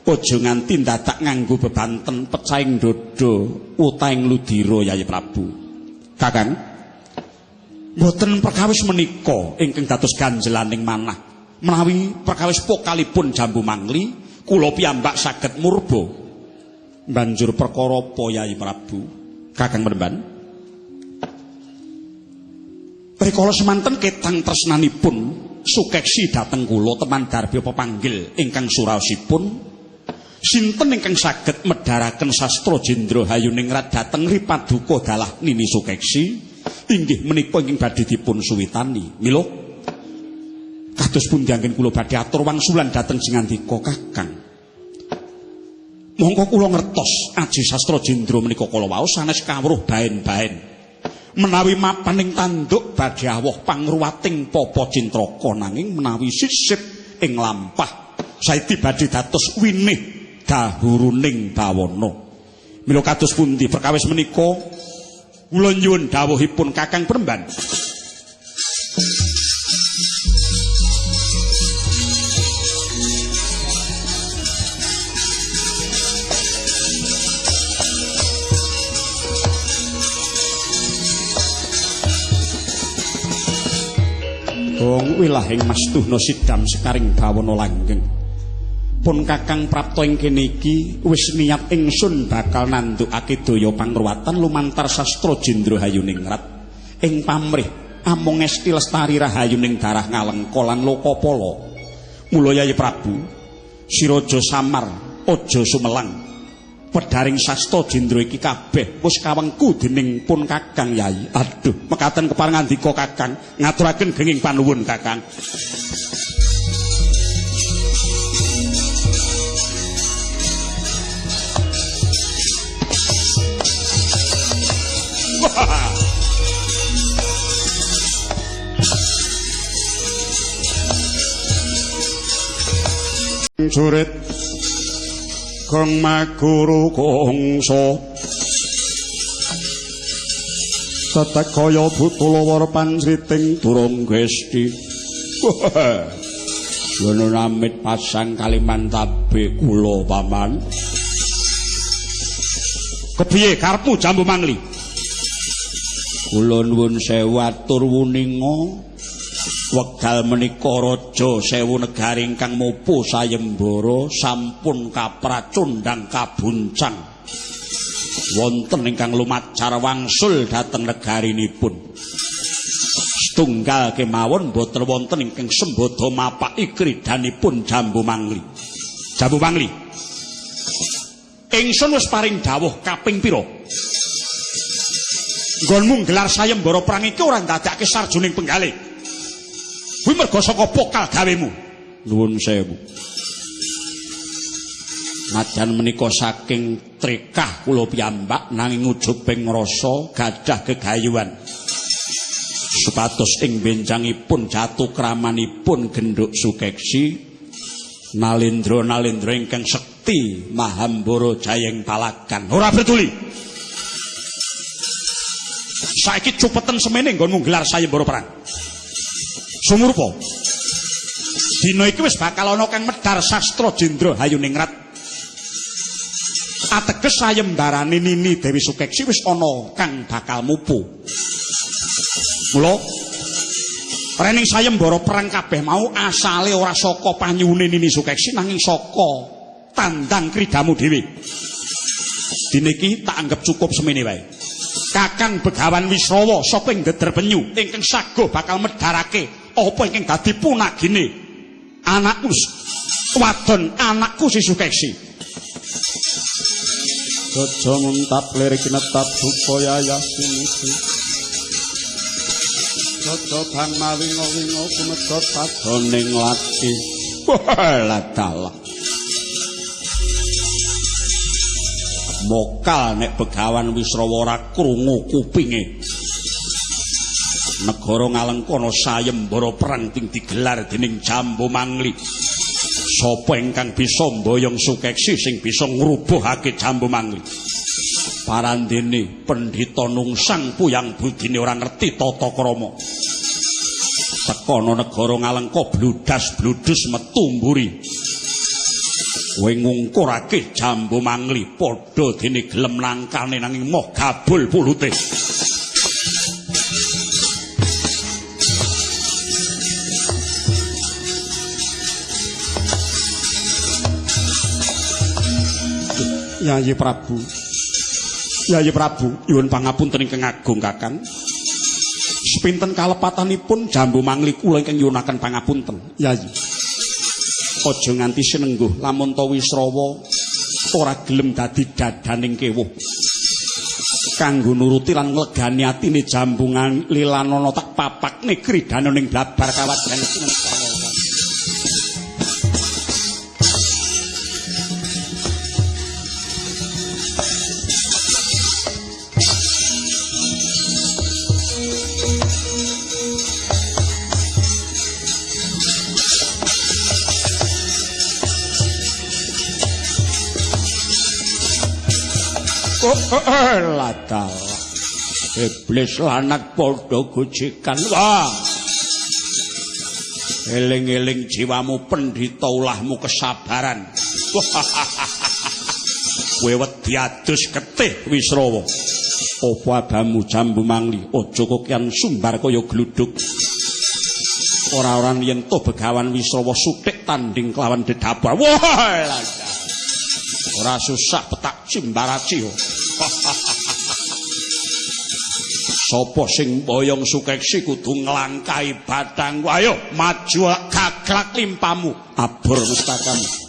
Aja nganti dadak nganggo bebanten pecahing dada utahing ludira Yayi Prabu. Kakang, mboten perkawis menika ingkang dados ganjelaning manah. Menawi perkawis pokalipun Jambu Mangli, kula piyambak saged murba. Banjur perkara apa Yayi Prabu? Kakang Premban. Rikala semanten ketang tresnanipun Sukeksi dhateng kula teman darbi pepanggil ingkang suraosipun sinten ingkang saged medharaken sastra Jendra Hayuningrat dhateng ripaduka dalah Nini Sukeksi inggih menika ingkang badhe dipun suwitani. Mila kados pundi anggen kula badhe atur wangsulan dhateng singandika Kakang. Mongko kula ngertos aji sastra Jendra menika kala wau sanes kawruh baen-baen. Menawi mapan ing tanduk badhe awoh pangruwating papa cintraka, nanging menawi sisip ing lampah saiki badhe dados winih dahuruning bawana. Mila kados pundi perkawis menika kula nyuwun dawuhipun Kakang Premban. Gong wilahing mastuhna sidam sekaring bawana langgeng. Pun Kakang prapta ing kene iki wis niat ingsun bakal nandukake daya pangruwatan lumantar sastra Jendra Hayuningrat ing pamrih amung esti lestari rahayuning darah Ngalengka lan Lokapala. Mula Yayi Prabu, sira aja samar, aja sumelang. Pedharing sastra Jendra iki kabeh wis kawengku dening pun Kakang Yayi. Aduh, mekaten kepareng ngandika Kakang, ngaturaken genging panuwun Kakang. Jurit Gong maguru gongso tetek kaya butulawara panjriting durung gesti. Yono namit pasang Kalimantabe kula paman. Kepiye karepmu Jambu Mangli? Kula nuwun sewu atur wuninga. Wekdal menika raja sewu negari ingkang mupu sayembara sampun kapracundhang kabuncang. Wonten ingkang lumacar wangsul dhateng negarinipun. Setunggal kemawon boten wonten ingkang sembada mapaki kridanipun Jambu Mangli. Jambu Mangli, ingsun wis paring dawuh kaping pira? Nggonmu nggelar sayembara perang iki ora ndadekake sarjuning penggalih. Kuwi merga saka pokal gawemu. Nuwun sewu. Najan menika saking trekah kula piyambak nanging ujubing rasa gadah gegayuhan. Supados ing benjangipun jatuh kramanipun genduk Sukeksi nalendra-nalendra ingkang sekti mahambara jayeng palagan. Ora bertuli. Saiki cupeten semene nggonmu nggelar sayembara perang. Sumurupa dina iki wis bakal ana kang medhar sastra Jendra Hayuningrat. Ateges sayembarane Nini Dewi Sukeksi wis ana kang bakal mupu. Mula rening sayembara perang kabeh mau asale ora saka panyuwune Nini Sukeksi nanging saka tandang kridamu dhewe. Dina iki tak anggap cukup semene wae. Kakang Begawan Wisrawa saka ing Deder Penyu ingkang saguh bakal medharake apa ingkang dadi punagine anakku wadon anakku si Sukeksi. Aja nguntap lirik netap supaya yasinisi. Aja bang mawingo-wingo kumedhot padoning lati. Wah, mokal nek Begawan Wisrawa ora krungu kupinge. Negara Ngalengkana sayembara perang ting digelar dening Jambu Mangli. Sapa ingkang bisa mboyong Sukeksi sing bisa ngrubuhake Jambu Mangli? Parandene pendhita nungsang puyang budine ora ngerti tata krama. Tekono negara Ngalengka bludas-bludus metu mburi. Kowe ngungkurake Jambu Mangli padha dene gelem nangkane nanging moh gabul pulute. Yayi Prabu. Yayi Prabu, nyuwun pangapunten ingkang agung Kakang. Sepinten kalepatanipun Jambu Mangli kula ingkang nyuwunaken pangapunten, Yayi. Aja nganti sinengguh lamun ta Wisrawa ora gelem dadi dadaning kewuh. Kanggo nuruti lan nglegani atine Jambu Lilanana tak papakne kridana ning blabar kawadyan sinengkala. Ladal iblis lanat padha gojekan. Wah, eling-eling jiwamu pendhita ulahmu kesabaran. Kowe wedi adus getih Wisrawa. Apa abamu Jambu Mangli aja kokian sumbar kaya gluduk. Ora-ora yen to Begawan Wisrawa suthik tanding kelawan dedhabar. Wah, ora susah petak cimbaraci. Sapa sing boyong sukeksi kudu nglangkahi bathangku. Ayo maju gaglak limpamu abur mustakamu.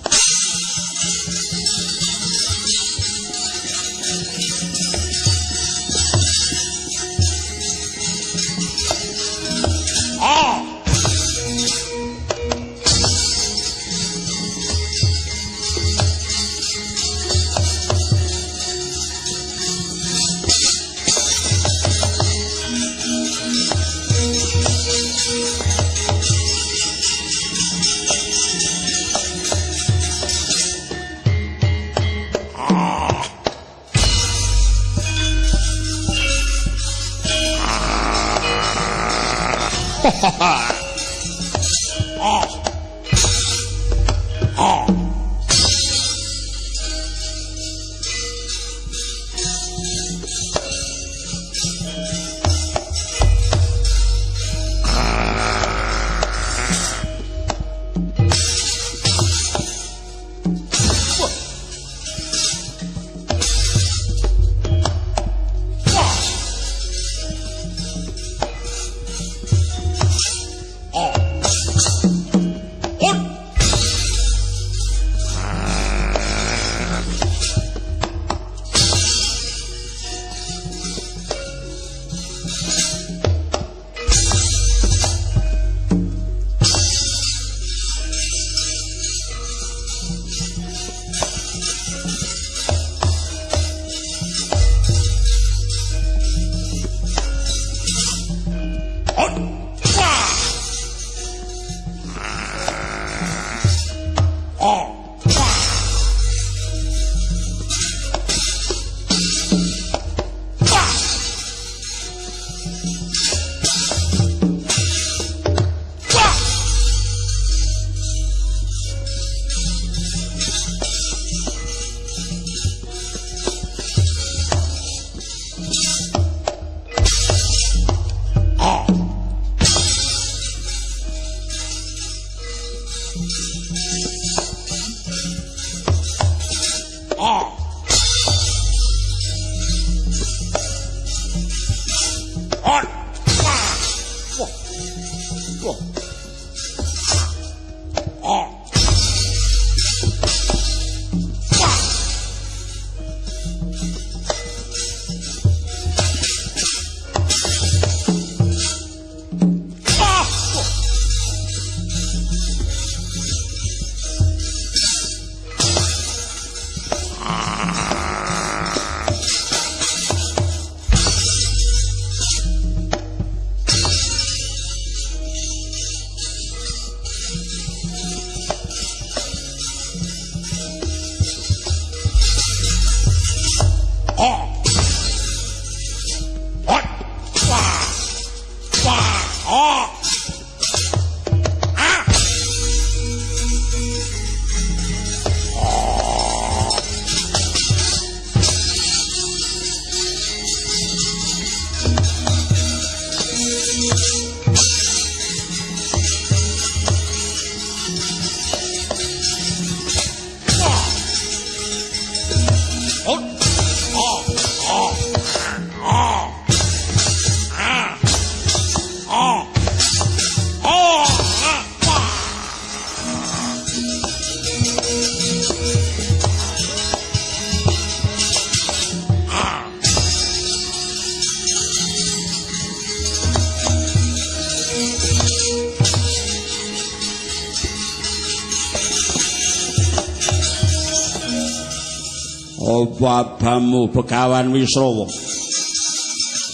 Apa abamu Begawan Wisrawa?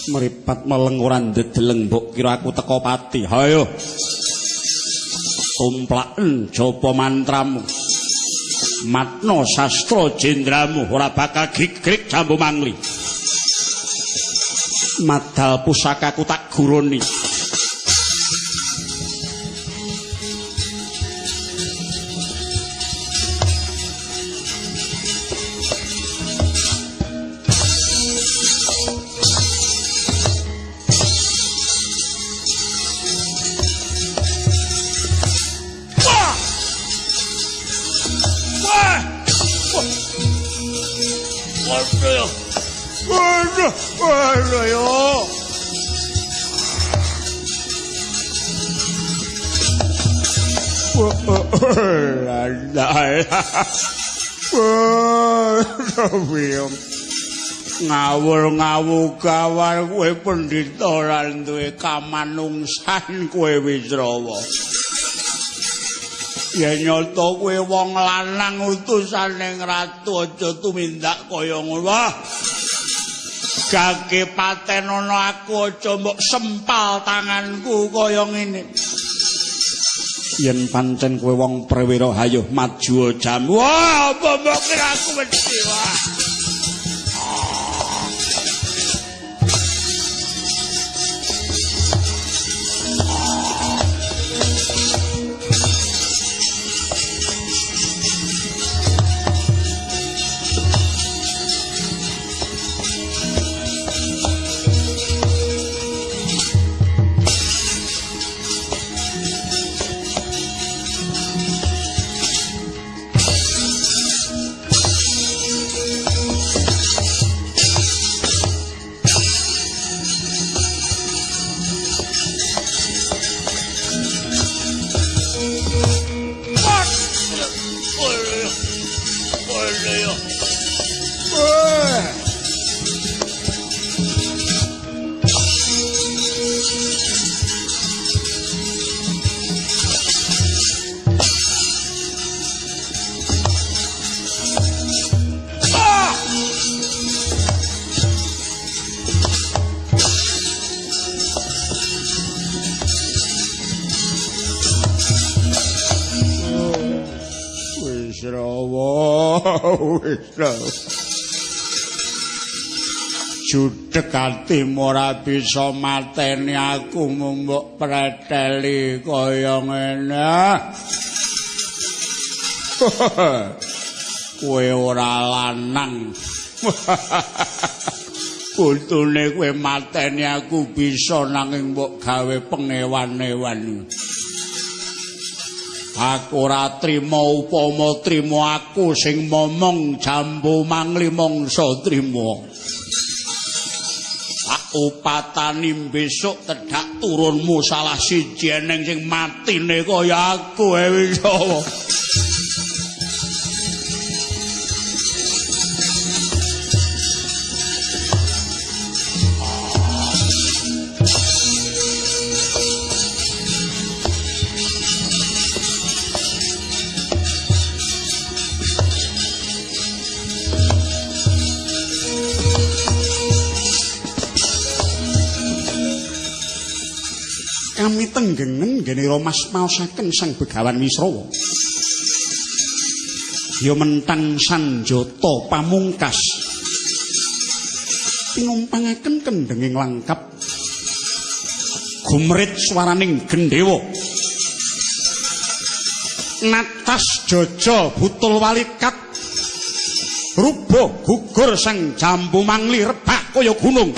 Mripat meleng ora ndedeleng mbok kira aku teko pati. Hayo. Tumplaken japa mantramu. Matna sastra jendramu ora bakal gigrik Jambu Mangli. Madal pusakaku tak guruni. Ngawur-ngawur gawar kowe pendhita ora duwe kamanungsan kowe Wisrawa. Yen nyata kowe wong lanang utusane ratu aja tumindak kaya ngono. Wah. Gage patenono aku aja mbok sempal tanganku kaya ngene. Yen pancen kowe wong prawira hayo maju jamu. Wah, apa mbok kira aku wedi wah. Judhek atimu ora bisa mateni aku mbok preteli kaya ngene. Kowe ora lanang. Buntune kowe mateni aku bisa nanging mbok gawe pengewan-ewan. Aku ora trima upama trima aku sing momong Jambu Mangli mangsa trima. Tak upatani besok tedhak turunmu salah siji eneng sing matine kaya aku Wisrawa. Kami tenggengen nggene Mas maosaken Sang Begawan Wisrawa. Ya mentang sanjata pamungkas. Pinumpangaken kendhenging langkap. Gumrit swaraning gendhewa. Natas jaja butul walikat. Rubuh gugur Sang Jambu Mangli rebah kaya gunung.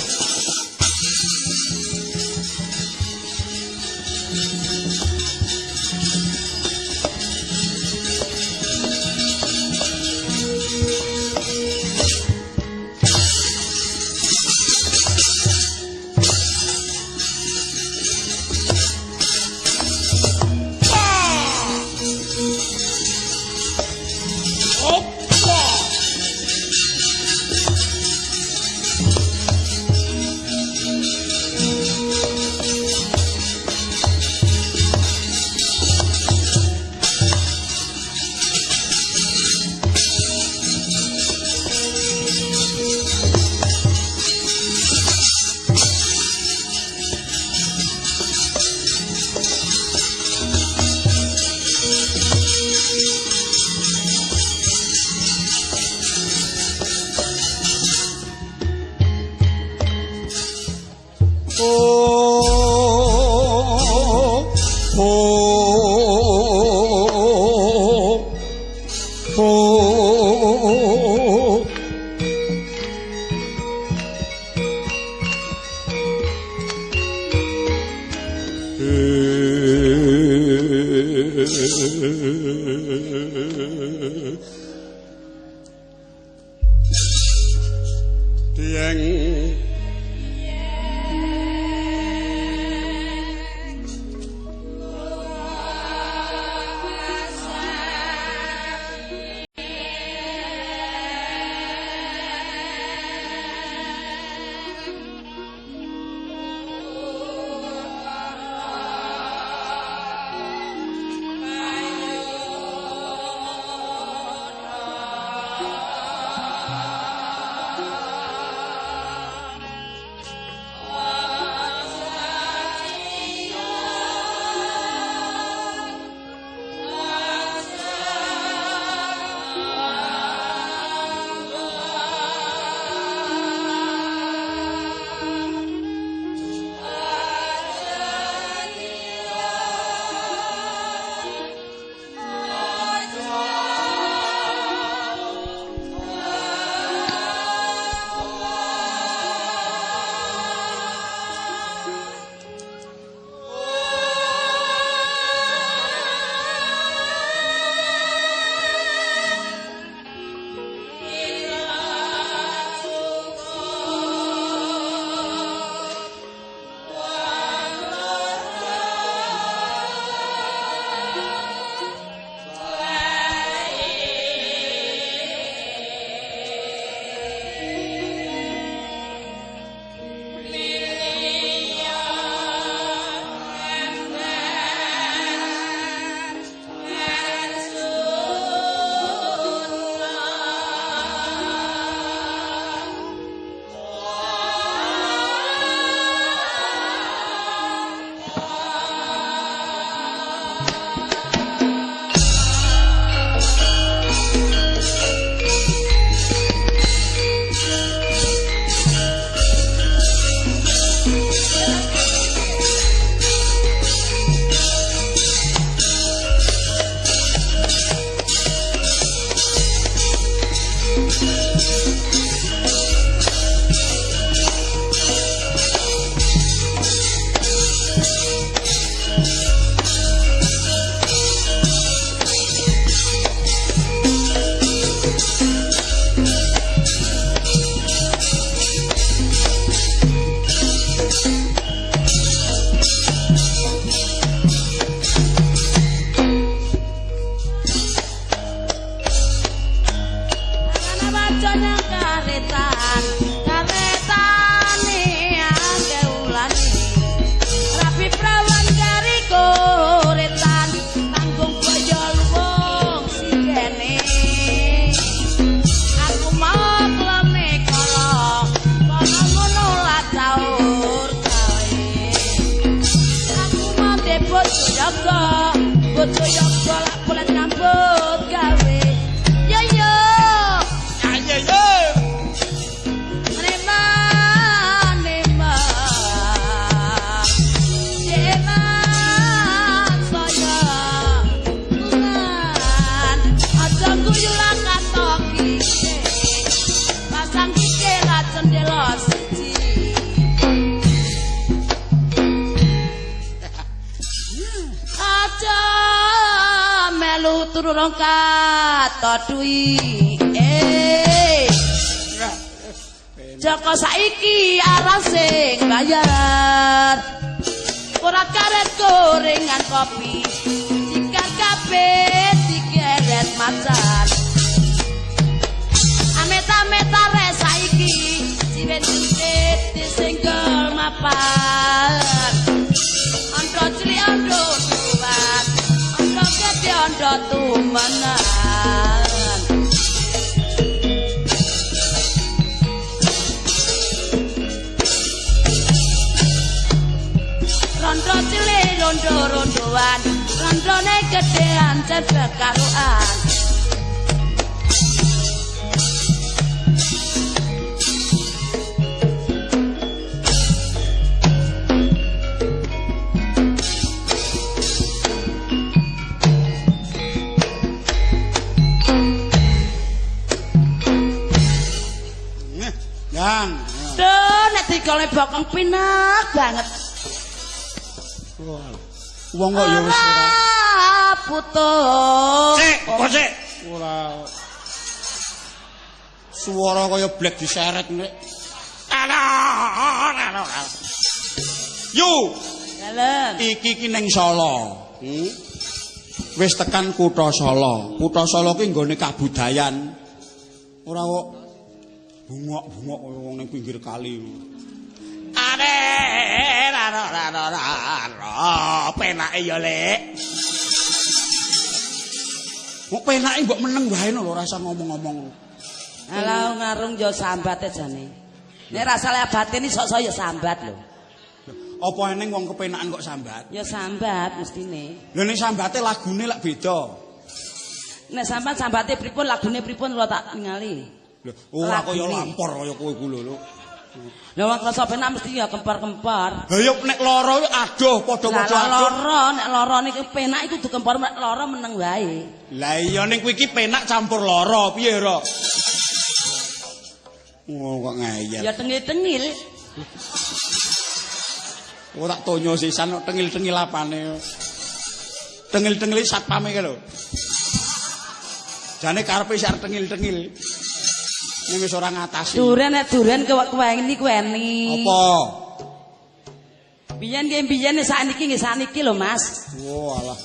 Apa? Dieng Joko saiki arah sing bayar. Ora karet gorengan kopi, cikar kabeh digeret macan. Amit-amit arek saiki ciwet-ciwet disenggol mapan. Andha cilik andha tuwan, andha gedhe andha tumenan. Rondo cilik rondo-rondoan, rondone gedean cebek karuan. Yang. Duh, nek digolek bokong pinak banget. Wong kok ya wis ora putuh. Sik, kok sik. Ora. Suara kaya blek diseret nek. Alah. Yu. Dalem. Iki ki ning Solo. Wis tekan kutha Solo. Kutha Solo ki nggone kabudayan. Ora kok bungok-bungok kaya wong ning pinggir kali. Are ra penake ya, Lek. Kok penake mbok meneng wae lho ora usah ngomong-ngomong. Alah ngarung ya sambate jane. Nek rasane abate ni sok-sok ya sambat lho. Apa eneng wong kepenakan kok sambat? Ya sambat mestine. Lha nek sambate lagune lak beda. Nek sambat sambate pripun lagune pripun kula tak ningali. Lho ora kaya lampor kaya kowe ku lho. Lha wong krasa penak mesti ya kempor-kempor. Lah ya nek lara aduh padha-padha aduh. Lara nek lara niku penak iku kudu kempor, nek lara meneng wae. Lah iya ning kowe iki penak campur lara piye ora? Oh kok ngeyel. Ya tengil-tengil. Oh tak tonyo sisan kok tengil-tengil apane. Tengil-tengil satpame ki lho. Jane karepe sik arep tengil-tengil. Ning wis ora ngatasi. Duren nek duren kewek-weni kuweni. Apa? Biyen nggih biyen sakniki nggih sakniki lho, Mas. Oh alah.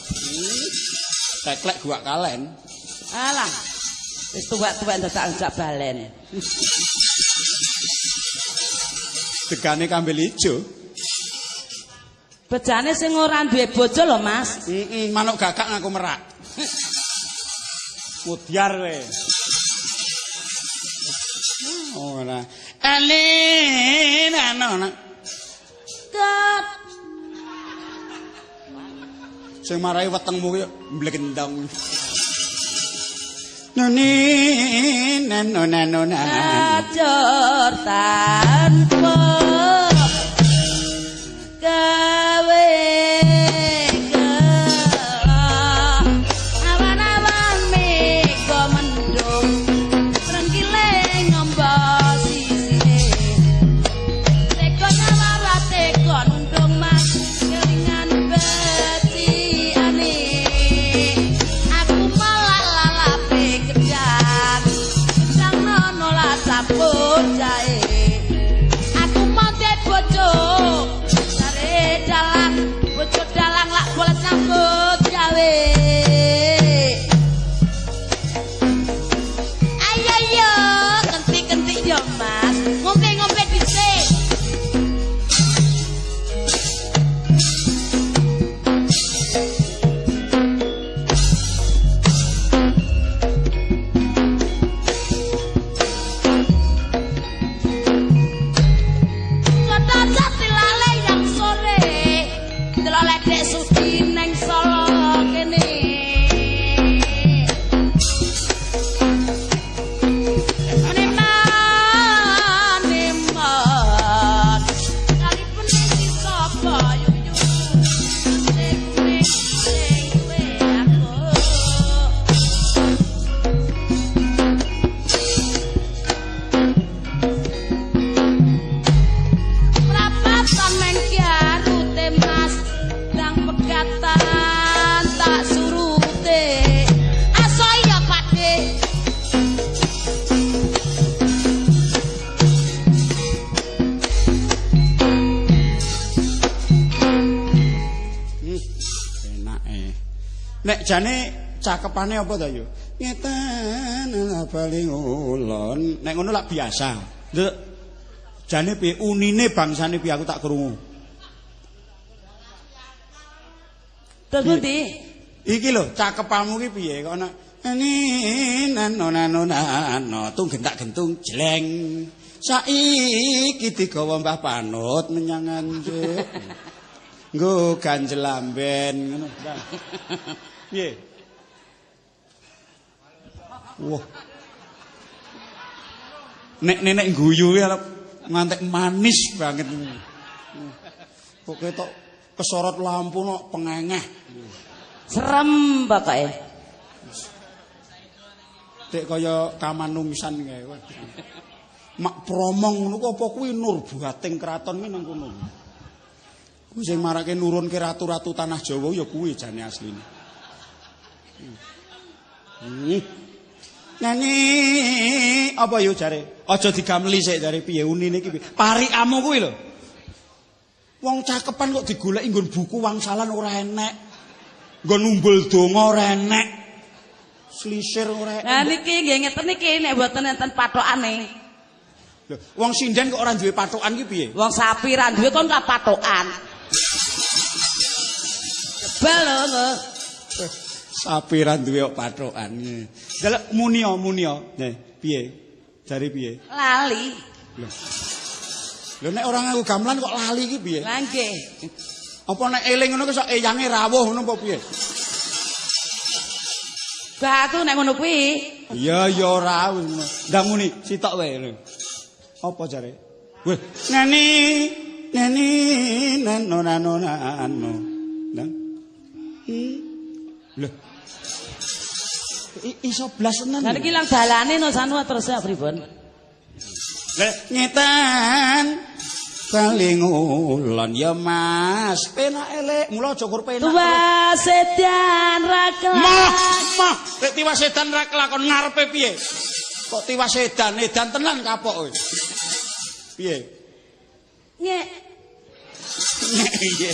Teklek guwak kalen. Alah. Wis tuwek-tuwek dadak balen. Degane kambil ijo. Bejane sing ora duwe bojo lho, Mas. Heeh, manuk gagak ngaku merak. Mudyar kowe. Ora. Ale nana. Kat. Sing marai wetengmu kuwi mblekendong. Noni nano nano nano. Acur tanpa gawe. Awan-awan mega mendung trengkile ngombo sisine. Teko nyawara teko nundung mas kelingan beciane. Aku malah lalape gedang gedang nono lah campur jahe. Aku mau duwe bojo jare dalang, bojo dalang lak boleh nyambut gawe. Ayo yo kentik-kentik yo Mas, ngombe-ngombe dhisik. Kota Jatilale yang sore, delok ledek suci neng Solo kene. Aneman, eman, kali penisi sapa yuyu, sing kuning sing duwe aku. Prapatan neng Garute Mas, ndang pegatan tak surute. Aso iya Pakde. Enake. Nek jane cakepane apa ta yo? Ngetan bali ngulon. Nek ngono lak biasa. Nduk. Jane piye unine bangsane piye aku tak krungu. Terus pundi? Iki lho cakepanmu ki piye kok ana ini nano nano nano tung gentak gentung jleng. Saiki digawa Mbah Panut menyang Nganjuk. Nggo ganjel amben ngono. Piye? Wah. Nek nenek guyu kuwi arep ngantek manis banget. Kok ketok kesorot lampu nok pengengeh. Serem pokoke. Dek kaya kamanungsan kae. Mak promong ngono ku apa kuwi nur buating kraton kuwi nang kono. Kuwi sing marake nurunke ratu-ratu tanah Jawa ya kuwi jane asline. Nyanyi apa yo jare? Aja digameli sik jare piye unine iki piye? Parikamu kuwi lho. Wong cakepan kok digoleki nggon buku wangsalan ora enek. Nggon umbul donga ora enek. Slisir ora enek. Lah niki nggih ngeten niki nek mboten enten pathokane. Lho, wong sinden kok ora duwe pathokan ki piye? Wong sapi ra duwe kon ka pathokan. Kebal lho. Sapi ra duwe kok pathokan. Delok munio munio. Nggih, piye? Jare piye? Lali. Lho. Lho nek ora nganggo gamelan kok lali ki piye? Lah nggih. Apa nek eling ngono ki sok eyange rawuh ngono apa piye? Batu nek ngono kuwi. Iya ya ora ngono. Ndang muni sitok wae lho. Apa jare? Weh, neni neni nano nano nano. Ndang. Lho. Iso blas tenan. Lah niki lang dalane no sanu terus ya pripun? Lah ngetan bali ngulon ya Mas, penak elek, mula aja kur penak. Tiwas edan ra kelakon. Mah, mah, nek tiwas edan ra kelakon ngarepe piye? Kok tiwas edan, edan tenan kapok kowe. Piye? Nyek. Nyek piye?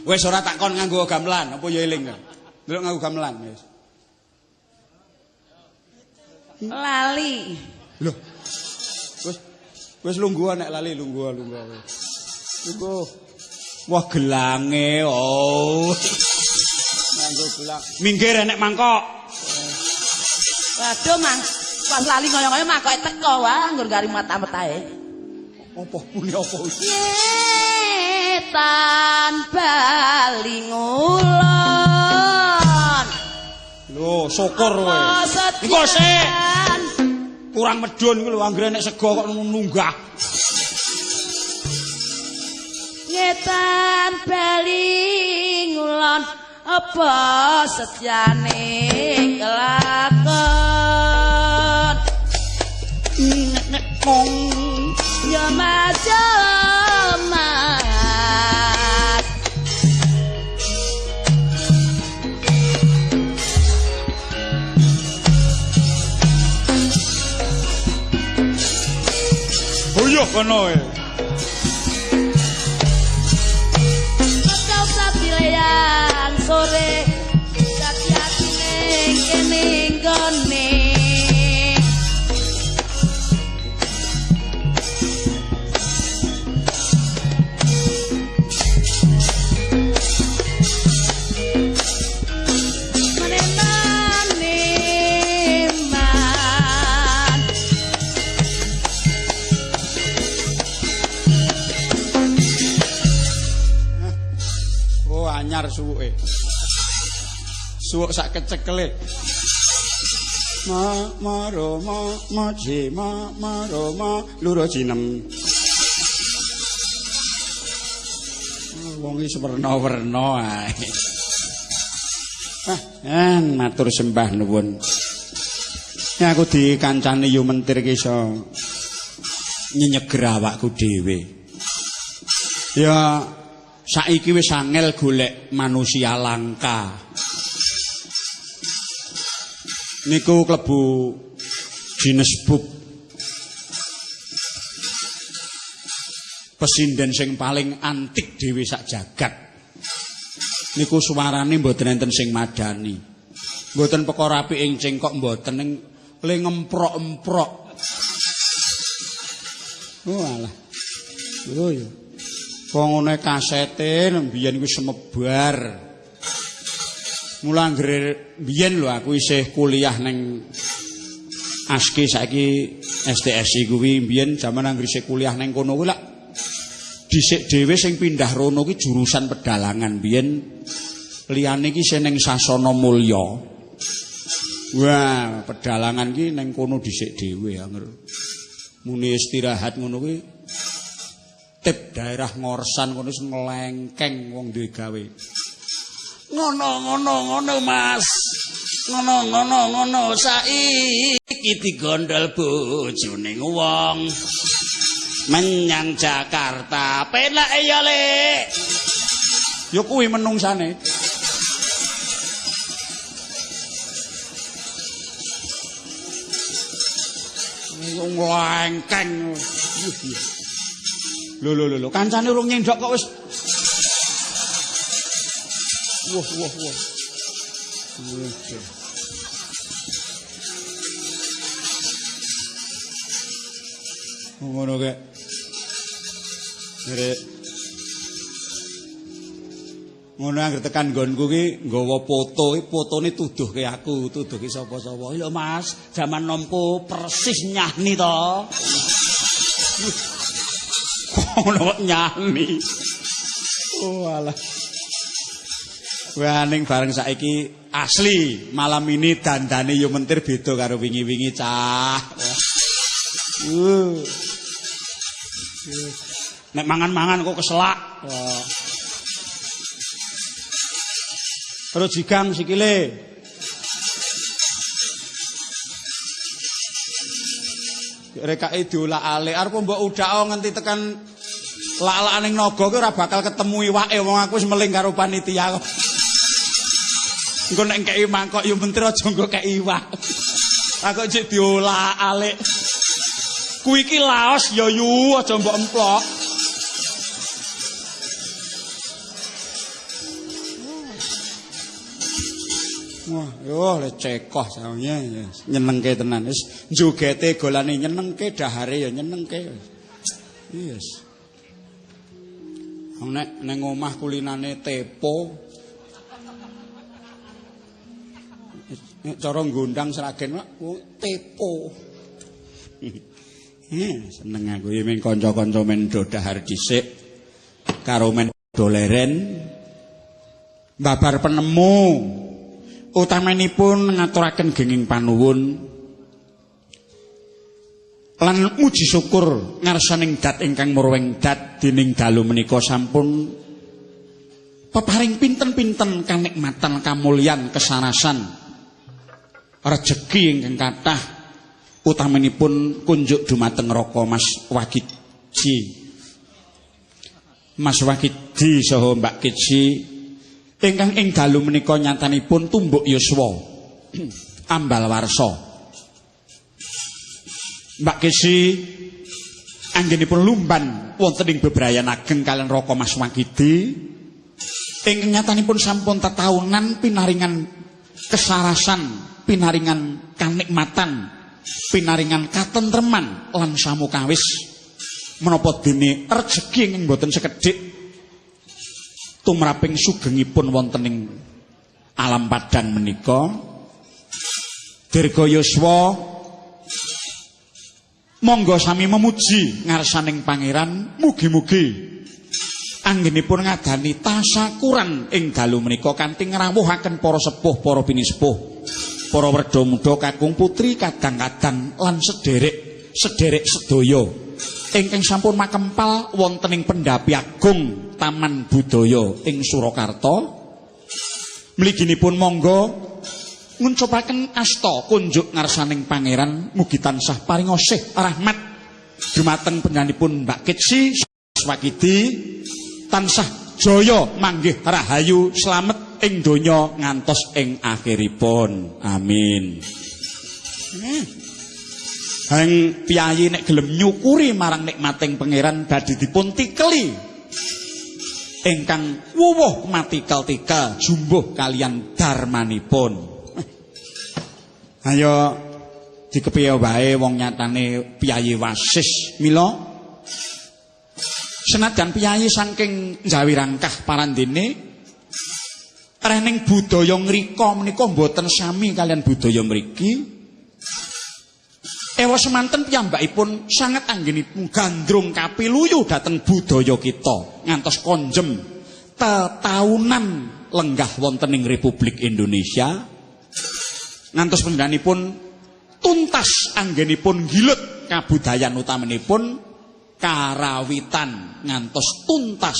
Wis ora tak kon nganggo gamelan, apa ya eling. Delok nganggo gamelan wis. Lali. Lho. Wis wis lungguh nek lali lungguh lungguh. Lungguh. Wah gelange oh. Nganggo gelang. Minggir enek mangkok. Waduh mang, pas lali ngoyo-ngoyo mangkoke teko wah nggon gari mata-matae. Apa muni apa iki? Ngetan bali ngulon. Lho, syukur kowe. Engko sik. Kurang medun kuwi lho anggere nek sego kok nunggah. Ngetan bali ngulon apa setyane kelakon. Nek mong ya Mas ya Mas. Yo kono e. Kau satilean sore dadi ning kene nggone. Anyar suwuke. Suwuk sak kecekele. Ma ma ro ma ma ji ma ma ro ma loro jinem. Wong iki werna-werna ae. Ah, matur sembah nuwun. Nek aku dikancani yo mentir ki iso nyenyeger awakku dhewe. Ya saiki wis angel golek manusia langka. Niku klebu Guinness Book. Pesinden sing paling antik dhewe sak jagat. Niku suarane mboten enten sing madani. Mboten perkara apik ing cengkok mboten ning le ngemprok-emprok. Oh alah. Lho ya. Kok ngene kasete mbiyen iku semebar. Mula anggere mbiyen lho aku isih kuliah ning ASKI saiki STSI kuwi mbiyen jaman anggere isih kuliah ning kono kuwi lak dhisik dhewe sing pindah rono kuwi jurusan pedalangan mbiyen liyane iki isih ning Sasana Mulya. Wah, pedalangan ki ning kono dhisik dhewe anggere muni istirahat ngono kuwi tip daerah Ngorsan kono wis nglengkeng wong duwe gawe. Ngono ngono ngono Mas. Ngono ngono ngono saiki digondol bojone wong menyang Jakarta. Penake ya, Lek. Ya kuwi menungsane. Nglengkeng. Lho lho lho, kancane urung nyendok kok wis. Wah wah wah. Ngono kek. Rek. Ngono anggere tekan nggonku ki nggawa foto, iki fotone tuduhke aku, tuduhke sapa-sapa. Lho Mas, jaman nomku persis nyahni to. Ngono kok nyahni. Oh alah. Wah ning bareng saiki asli malam ini dandane yo mentir beda karo wingi-wingi cah. Nek mangan-mangan kok keselak. Terus jigang sikile. Rekake diolak-alik arep mbok udhak nganti tekan lak-lakan ning naga ki ora bakal ketemu iwake wong aku wis meling karo panitia kok. Engko nek kei mangkok yo menteri aja nggo kei iwak. Aku cek diolak-alik. Kuwi iki laos ya yu aja mbok emplok. Wah, yo le cekoh saune nyenengke tenan. Wis njogete golane nyenengke, dahare ya nyenengke. Yes. Wong nek ning omah kulinane tepo. Nek cara ngundang Sragen tepo. Seneng aku ya men kanca-kanca men do dahar dhisik karo men do leren. Babar penemu utamanipun ngaturaken genging panuwun lan muji syukur ngarsaning dat ingkang murwing dat dening dalu menika sampun peparing pinten-pinten kanikmatan kamulyan kesarasan rejeki ingkang kathah utamanipun kunjuk dumateng Raka Mas Wakiji Mas Wakidi saha Mbak Kiji ingkang ing dalu menika nyatanipun tumbuk yuswa ambal warsa. Mbak Kesi anggenipun lumban wonten ing bebrayan ageng kalian Raka Mas Wakidi ingkang nyatanipun sampun tetaunan pinaringan kesarasan, pinaringan kanikmatan, pinaringan katentreman lan samukawis menapa dene rejeki ingkang boten sekedhik tumraping sugengipun wonten ing alam padang menika. Dirga yuswa monggo sami memuji ngarsaning pangeran, mugi-mugi anggenipun ngadani tasakuran ing dalu menika kanthi ngrawuhaken para sepuh, para pinisepuh, para werda muda, kakung putri, kadang-kadang lan sederek-sederek sedaya ingkang sampun makempal wonten ing pendhapi agung Taman Budaya ing Surakarta. Mliginipun monggo nguncupaken asta kunjuk ngarsaning pangeran, mugi tansah paringosih rahmat dumateng panjenenganipun Mbak Kitsi Wakidi, tansah jaya manggih rahayu slamet ing donya ngantos ing akhiripun. Amin. Hang piyayi nek gelem nyukuri marang nikmating pangeran badhe dipun tikeli ingkang wuwuh matikel-tikel jumbuh kalian darmanipun. Ayo dikepiye wae wong nyatane piyayi wasis. Mila senajan piyayi saking Jawi Rangkah parandene rening budaya ngrika menika mboten sami kalian budaya mriki. Ewa semanten piyambakipun sanget anggenipun gandrung kapiluyu dhateng budaya kita ngantos konjem tetaunan lenggah wonten ing Republik Indonesia, ngantos panjenenganipun tuntas anggenipun gilut kabudayan utamanipun karawitan ngantos tuntas.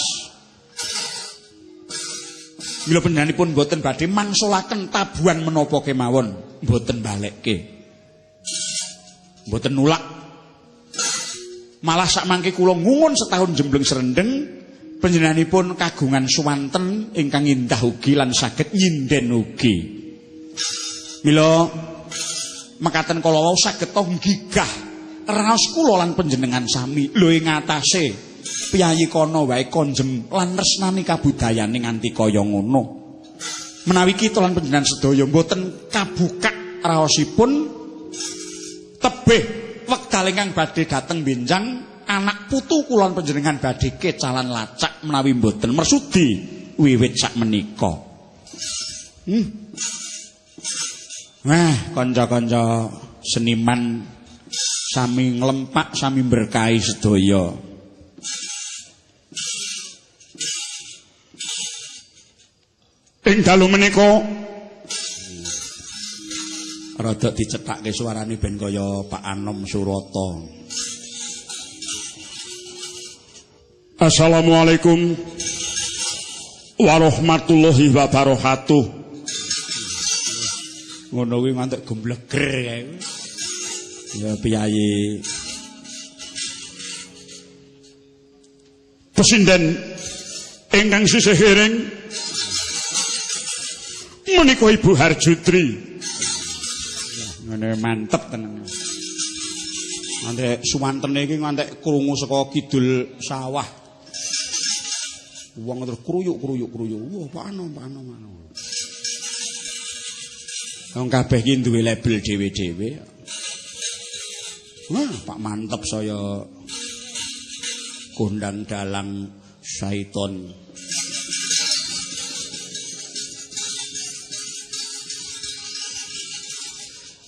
Mila panjenenganipun boten badhe mangsulaken tabuhan menapa kemawon, boten balekke, mboten nulak. Malah sakmangke kula ngungun setahun jembleng serendeng panjenenganipun kagungan suwanten ingkang indah ugi lan saged nyinden ugi. Mila mekaten kala wau saged to nggigah Raos kula lan panjenengan sami. Lho ing ngatasé piyayi kono wae konjem lan tresnani kabudayane nganti kaya ngono. Menawi kita lan panjenengan sedaya mboten kabukak raosipun tebih wekdal ingkang badhe dhateng benjang anak putu kula lan panjenengan badhe kecalan lacak menawi mboten mersudi wiwit sakmenika. Wah, kanca-kanca seniman sami nglempak, sami berkahi sedaya. Ing dalu menika rada dicethake suarane ben kaya Pak Anom Surata. Assalamualaikum warahmatullahi wabarakatuh. Ngono kuwi ngantek gembleger kae. Ya piyayi pesinden ingkang sisih iring menika Ibu Harjutri. Ngene mantep tenan. Ngantek suwantene iki ngantek krungu saka kidul sawah. Wong terus kruyuk-kruyuk-kruyuk. Wah, Pak Anom, Pak Anom, Pak Anom. Wong kabeh iki duwe label dhewe-dhewe. Wah, Pak mantep saya kondang dalang syaiton.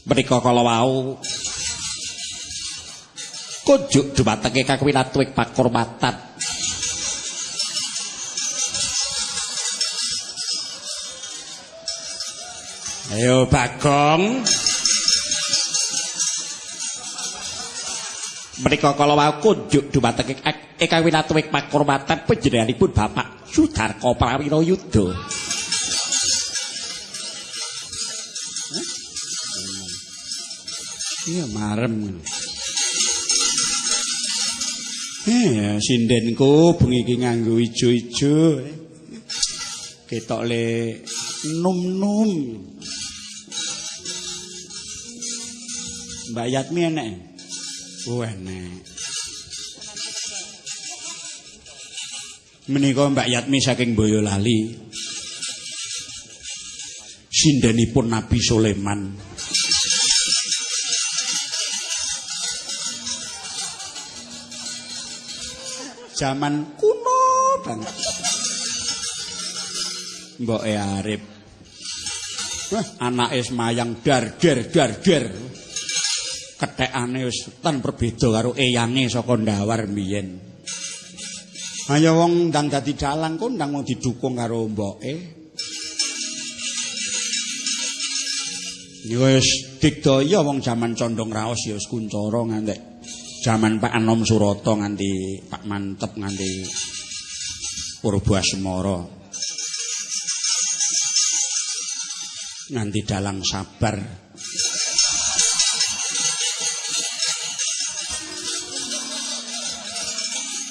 Menika kala wau kunjuk dumateng kakwinatuwing pakurmatan. Ayo Bagong. Menika kala wau kunjuk dumateng kakwinatuwing pakurmatan panjenenganipun Bapak Sudarka Prawira Yudha. Iya marem. Sindenku bengi iki nganggo ijo-ijo. Ketok le num-num. Mbak Yatmi enek? Oh enek. Menika Mbak Yatmi saking Boyolali. Sindenipun Nabi Sulaiman. Zaman kuno banget. Mboke Arif. Wah, anake semayang dar der dar der. Kethekane wis tan berbeda karo eyange saka ndawar mbiyen. Ayo wong ndang dadi dalang kondang wong didukung karo mboke. Ya wis digdaya wong jaman condong raos ya wis kuncara ngantek jaman Pak Anom Surata nganti Pak Mantep nganti Purba Asmara nganti dalang sabar.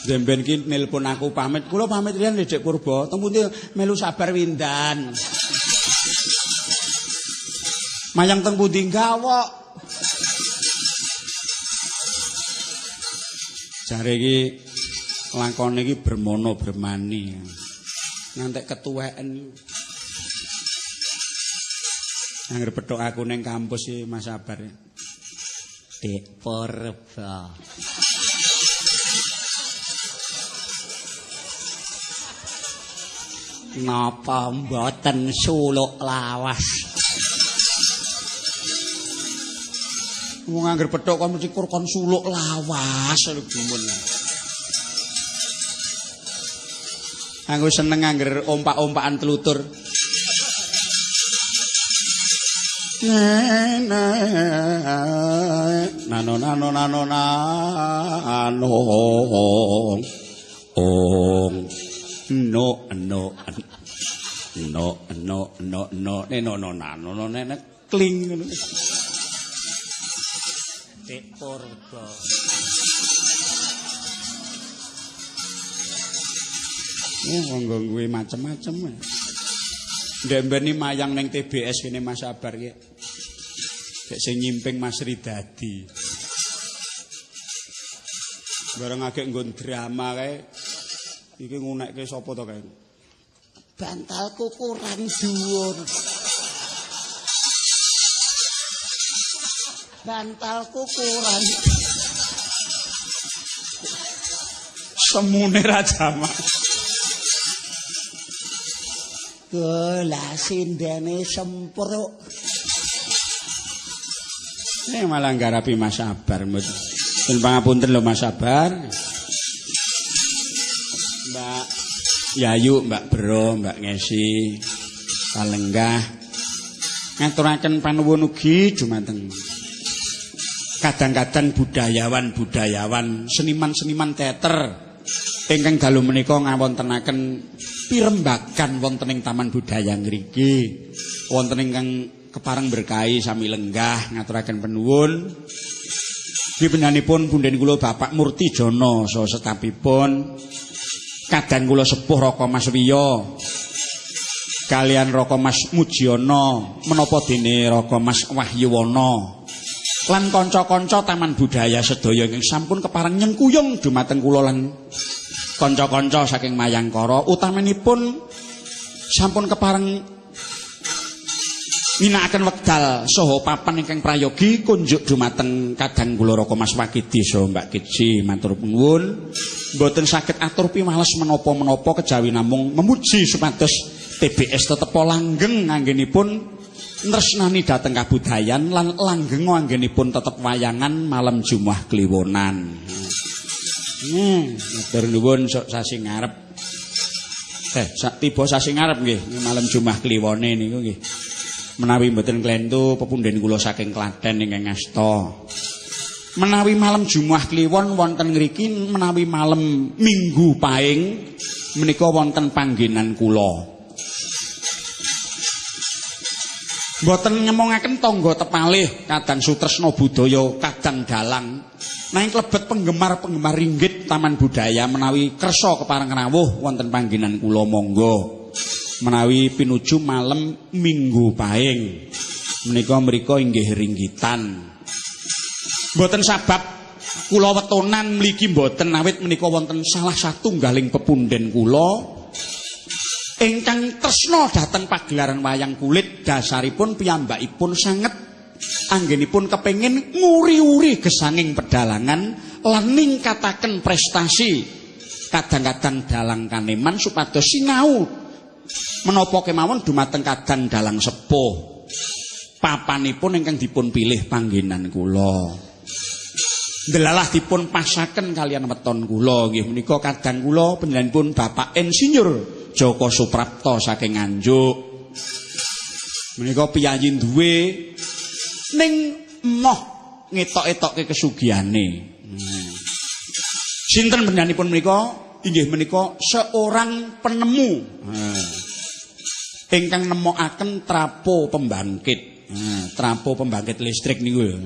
Demben ki nelpon aku pamit, kula pamit riyen Dik Purba, teng pundi melu sabar windan. Mayang teng pundi gawok. Jare iki lakone iki bermono bermani. Ngantek ketuweken. Angger petuk aku ning kampus iki Mas Sabar. Dik Purba. Napa mboten suluk lawas? Wong angger petuk kon mesti kur kon suluk lawas lho gumun. Aku seneng angger ompak-ompakan telutur. Nano nano nano nano ong no no no no no no no no no no no kling ngono. Dik Purba. Monggo kuwi macem-macem. Ndek mbeni mayang ning TBS kene Mas Sabar ki. Dek sing nyimping Mas Ridadi. Bareng agek nggon drama kae. Iki ngunekke sapa to kae? Bantalku kurang dhuwur. Bantalku kurang. Semune ra jamak. Lah sindene sempruk. Malah nggarapi Mas Sabar. Pun pangapunten lho Mas Sabar. Mbak Yayu, Mbak Bro, Mbak Ngesi, kalenggah ngaturaken panuwun ugi dumateng kadang-kadang budayawan-budayawan, seniman-seniman teater ingkang dalu menika ngawontenaken pirembagan wonten ing Taman Budaya ngriki. Wonten ingkang kepareng berkahi sami lenggah ngaturaken panuwun. Dipenjanipun punden kula Bapak Murtijono saha setapipun kadang kula sepuh Raka Mas Wiyo kalian Raka Mas Mujiono menapa dene Raka Mas Wahyuwana lan kanca-kanca Taman Budaya sedaya ingkang sampun kepareng nyengkuyung dumateng kula lan kanca-kanca saking Mayangkara utamanipun sampun kepareng ginakaken wekdal saha papan ingkang prayogi kunjuk dumateng kadang kula Raka Mas Wakidi saha Mbak Kiji matur nuwun. Mboten saged atur pimales menapa-menapa kejawi namung memuji supados TBS tetep langgeng anggenipun nresnani dhateng kabudayan lan langgeng anggenipun tetep wayangan malam Jumat Kliwonan. Matur nuwun sok sasi ngarep. Sak tiba sasi ngarep nggih malam Jumat Kliwone niku nggih. Menawi mboten klentu pepunden kula saking Klaten ingkang ngasta. Menawi malam Jumat Kliwon wonten ngriki, menawi malam Minggu Paing menika wonten panggenan kula. Mboten ngemongaken tangga tepalih kadang sutresna budaya kadang dalang. Nanging klebet penggemar-penggemar ringgit Taman Budaya menawi kersa kepareng rawuh wonten panggenan kula monggo. Menawi pinuju malam Minggu Paing menika mriku inggih ringgitan. Mboten sabab kula wetonan mligi mboten awit menika wonten salah satunggaling pepunden kula ingkang tresna dhateng pagelaran wayang kulit dasaripun piyambakipun sanget anggenipun kepengin nguri-uri gesanging pedalangan lan ningkataken prestasi kadang-kadang dalang kaneman supados sinau menapa kemawon dumateng kadang dalang sepuh. Papanipun ingkang dipun pilih panggenan kula. Ndelalah dipun pasaken kalian weton kula nggih menika kadang kula panjenenganipun Bapak Insinyur Joko Suprapto saking Nganjuk. Menika piyayi duwe ning emoh ngetok-etokke kesugihane. Sinten panjenenganipun menika? Inggih menika seorang penemu ingkang nemokaken trapo pembangkit. Trapo pembangkit listrik niku lho.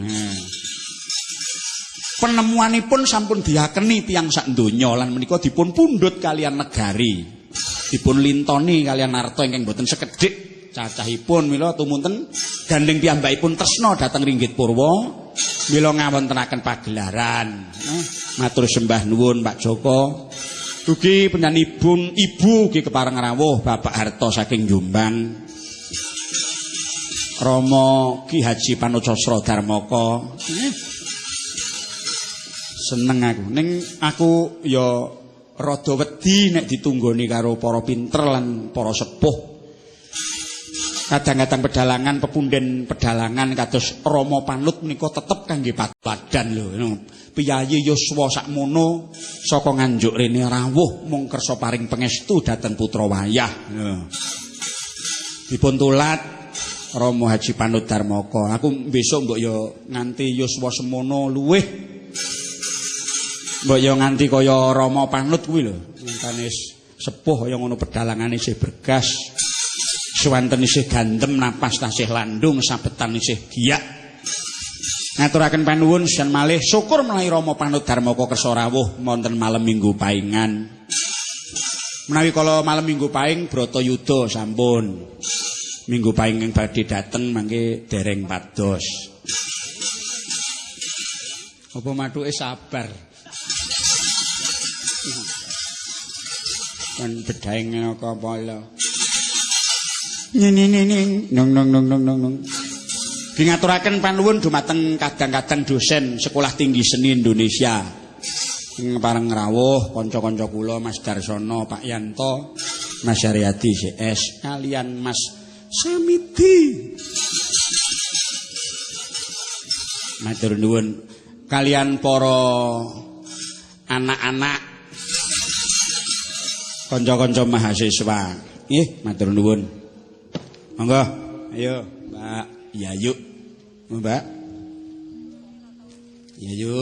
Penemuanipun sampun diyakeni tiyang sak donya lan menika dipun pundhut kalian negari. Dipun lintoni kalian arta ingkang boten sekedhik cacahipun mila tumunten gandeng piyambakipun tresna dhateng Ringgit Purwa mila ngawontenaken pagelaran. Matur sembah nuwun Pak Joko. Dugi panjenenganipun ibu ugi kepareng rawuh Bapak Harto saking Jombang. Rama Ki Haji Panucasra Darmaka. Seneng aku. Ning aku ya rada wedi nek ditunggoni karo para pinter lan para sepuh. Kadang-kadang pedalangan, pepunden pedalangan kados Rama Panut menika tetep kangge patladan lho. Piyayi yuswa sakmono saka Nganjuk rene rawuh mung kersa paring pangestu dhateng putra wayah. Dipun tulat Rama Haji Panut Darmaka. Aku besok mbok ya nganti yuswa semono luwih. Mbok ya nganti kaya Rama Panut kuwi lho. Ngentane sepuh kaya ngono pedalangane isih bergas. Suwanten isih gandem, napas tasih landung, sabetan isih giyak. Ngaturaken panuwun sejen malih syukur menawi Rama Panut Darmaka kersa rawuh wonten malam Minggu Paingan. Menawi kala malam Minggu Paing Bratayuda sampun. Minggu Paing ing badhe dateng mangke dereng pados. Apa mathuke sabar. Kan bedhaing kepala. Ning ning ning nong nong nong nong nong nong. Ngaturaken panuwun dumateng kadang-kadang dosen Sekolah Tinggi Seni Indonesia. Ing pareng rawuh kanca-kanca kula Mas Darsono, Pak Yanto, Mas Haryadi CS kalian Mas Samidi. Matur nuwun kalian para anak-anak kanca-kanca mahasiswa. Nggih, matur nuwun. Monggo, ayo Mbak Yayu. Mbak Yayu.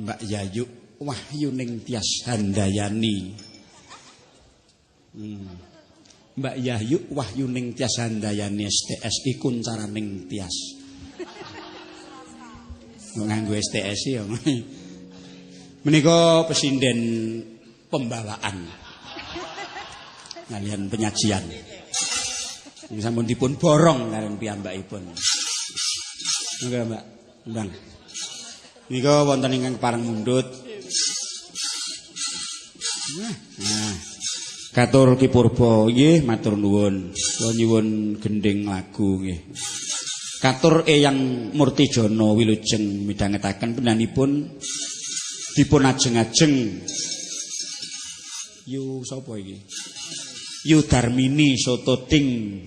Mbak Yayu Wahyuning Tias Handayani. Mbak Yayu Wahyuning Tias Handayani STSI kuncaraning Tias. Nganggo STSI ya. Menika pesinden pembawaan kalian penyajian. Sampun dipun borong kalian piyambakipun. Monggo Mbak, ndang. Nika wonten ingkang pareng mundhut. Nah. Katur Ki Purba nggih matur nuwun. Kula nyuwun gendhing lagu nggih. Katur Eyang Murtijana wilujeng midhangetaken pendanipun dipun ajeng-ajeng. Yu sapa iki? Yu Darmini Soto Ding.